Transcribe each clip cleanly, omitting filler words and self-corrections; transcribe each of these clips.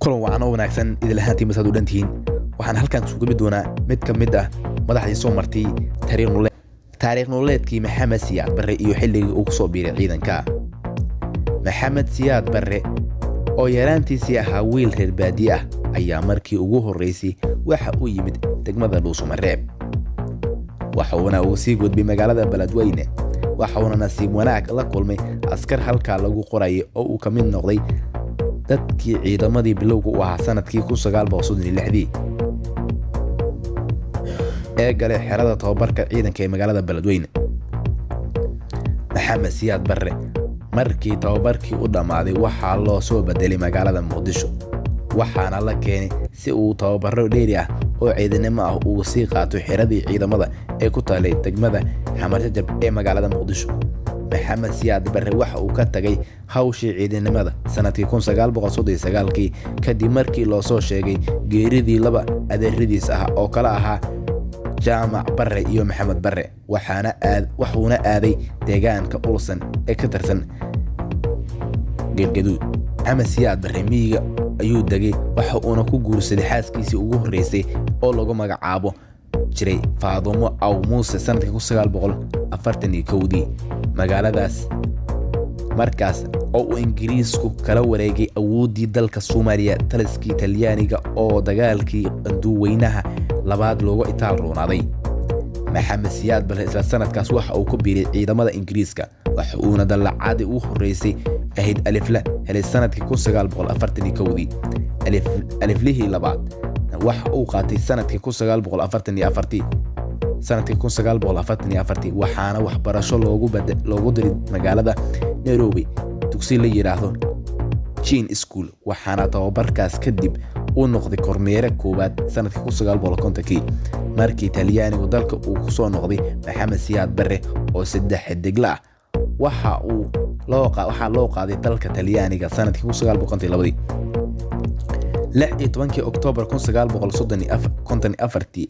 Kulan wacan oo wanaagsan idil ahaantiin masaad u dhantihiin. Waxaan halkan kusoo gudbi doonaa mid ka mid ah madaxdii soo martay taariikh nololeedkii Maxamed Siyaad Barre iyo xilligii uu kusoo biiray ciidanka. Maxamed Siyaad Barre oo yaraantiisii ahaa wiil reer baadiye ah ayaa markii ugu horreysay waxa uu yimid degmada Dhuusumareeb, waxuuna uu sii gudbay magaalada Beledweyne, waxuuna nasiib wanaag la kulmay askar halkaa lagu qorayay oo uu ka mid noqday dadkii ciidamadii bilowga u ahaa sanadkii 1936dii ee galay xerada tababarka ciidanka ee magaalada Beledweyne. Maxamed Siyaad Barre markii tababarkii u dhammaaday waxaa loo soo bedelay magaalada Muqdisho, waxaana la keenay si uu tababaro dheeri ah oo ciidanimo ah uu sii qaato xeradii ciidamada ee ku taalay degmada Xamarjajab ee magaalada Muqdisho. Maxamed Siyaad Barre waxa uu ka tagay hawshii ciidanimada sanadkii 1939kii kadib markii loo soo sheegay geeridii laba adeeradiis ah oo kala ahaa Jaamac Barre iyo Maxamed Barre, waxuuna aaday deegaanka Ulsan ee ka tirsan Galgaduud. Maxamed Siyaad Barre miyiga ayuu degay, waxa uuna ku guursaday xaaskiisii ugu horreysay oo lagu magacaabo jiray Faadumo Aw Muuse sanadkii 1941dii magaaladaas, markaas oo uu Ingiriisku kala wareegay awooddii dalka Soomaaliya taliskii Talyaaniga oo dagaalkii anduweynaha labaad looga itaal roonaaday. Maxamed Siyaad Barre isla sanadkaas waxa uu ku biiray ciidamada Ingiriiska, waxa uuna dallacaadii ugu horreysay ahayd alifla helay sanadkii 1941dii. Aliflihii labaad waxa uu qaatay sanadkii 1944, sanadkii 1944, waxaana waxbarasho loogu diray magaalada Nairobi dugsi la yidhaahdo Jean School, waxaana tababarkaas kadib uu noqday kormeere koowaad sanadkii 1950kii. Markii Talyaanigu dalka uu kusoo noqday, Maxamed Siyaad Barre oo saddex xidigla ah waxaa loo qaaday dalka Talyaaniga sanadkii 1952dii. 16kii Oktoobar 1954tii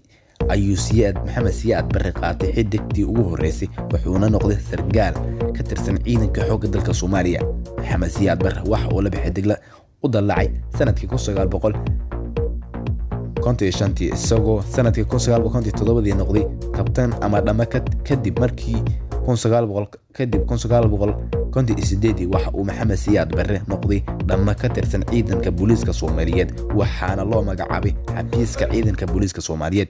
ayuu Siyaad Maxamed Siyaad Barre qaatay xidigtii ugu horreysay, wuxuuna noqday sargaal ka tirsan ciidanka xoogga dalka Soomaaliya. Maxamed Siyaad Barre waxa uu laba xidigla u dallacay sanadkii 1955tii, isagoo sanadkii 1957dii noqday kabtan ama dhama. Kadib markii kadib 1958dii waxa uu Maxamed Siyaad Barre noqday dhamma ka tirsan ciidanka booliiska Soomaaliyeed, waxaana loo magacaabay xafiiska ciidanka booliiska Soomaaliyeed.